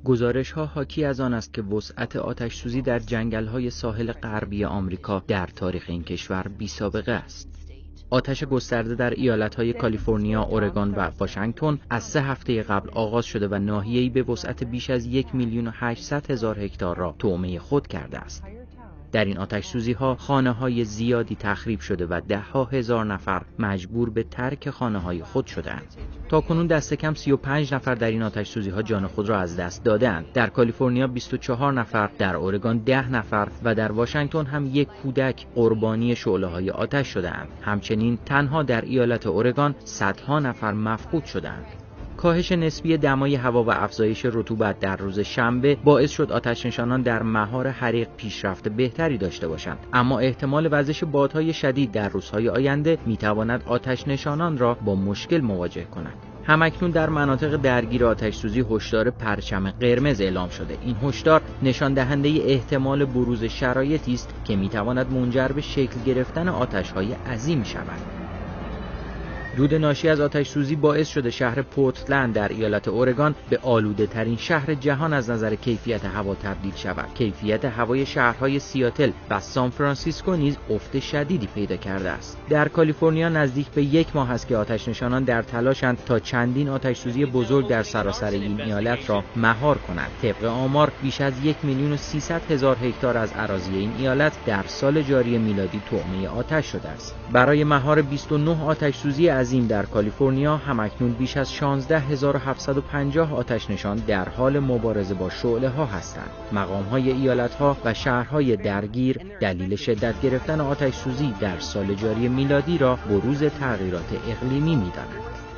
گزارش ها حاکی از آن است که وسعت آتش سوزی در جنگل های ساحل غربی آمریکا در تاریخ این کشور بی سابقه است. آتش گسترده در ایالت‌های کالیفرنیا، اورگان و واشنگتن از 3 هفته قبل آغاز شده و ناحیه‌ای به وسعت بیش از 1,800,000 هکتار را طعمه خود کرده است. در این آتش سوزی ها خانه های زیادی تخریب شده و ده ها هزار نفر مجبور به ترک خانه های خود شدند. تا کنون دست کم 35 نفر در این آتش سوزی ها جان خود را از دست دادند. در کالیفرنیا 24 نفر، در اورگان 10 نفر و در واشنگتن هم یک کودک قربانی شعله های آتش شدند. همچنین تنها در ایالت اورگان صدها نفر مفقود شدند. کاهش نسبی دمای هوا و افزایش رطوبت در روز شنبه باعث شد آتش نشانان در مهار حریق پیشرفت بهتری داشته باشند، اما احتمال وزش بادهای شدید در روزهای آینده میتواند آتش نشانان را با مشکل مواجه کند. هم‌اکنون در مناطق درگیر آتش سوزی هشدار پرچم قرمز اعلام شده. این هشدار نشان دهنده احتمال بروز شرایطی است که میتواند منجر به شکل گرفتن آتش‌های عظیم شود. دود ناشی از آتش سوزی باعث شده شهر پورتلند در ایالت اورگان به آلوده ترین شهر جهان از نظر کیفیت هوا تبدیل شود. کیفیت هوای شهرهای سیاتل و سان فرانسیسکو نیز افت شدیدی پیدا کرده است. در کالیفرنیا نزدیک به یک ماه است که آتش نشانان در تلاشند تا چندین آتش سوزی بزرگ در سراسر این ایالت را مهار کنند. طبق آمار، بیش از 1,300,000 هکتار از اراضی این ایالت در سال جاری میلادی طعمه آتش شده است. برای مهار 29 آتش سوزی عظیم در کالیفرنیا، هم‌اکنون بیش از 16750 آتش نشان در حال مبارزه با شعله ها هستند. مقام های ایالت ها و شهرهای درگیر دلیل شدت گرفتن آتش سوزی در سال جاری میلادی را بروز تغییرات اقلیمی می دانند.